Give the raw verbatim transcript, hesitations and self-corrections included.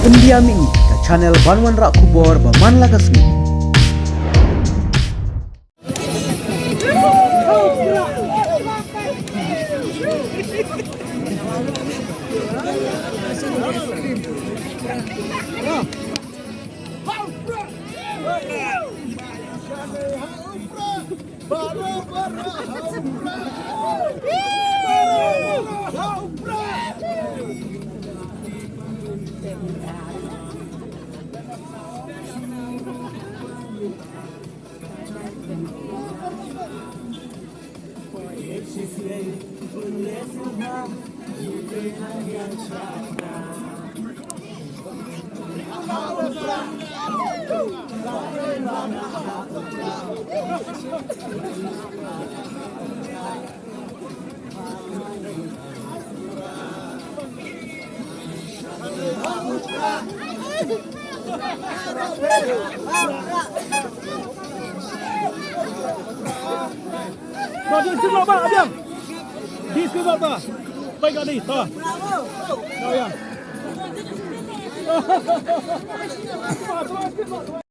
Pyndiam ïa ngi ka channel ban wanrah khubor ba man la ka sngi. Ba, di sini, Bang, Abang. Di sini, Bang. Baik, Adi, ta. Oh, ya.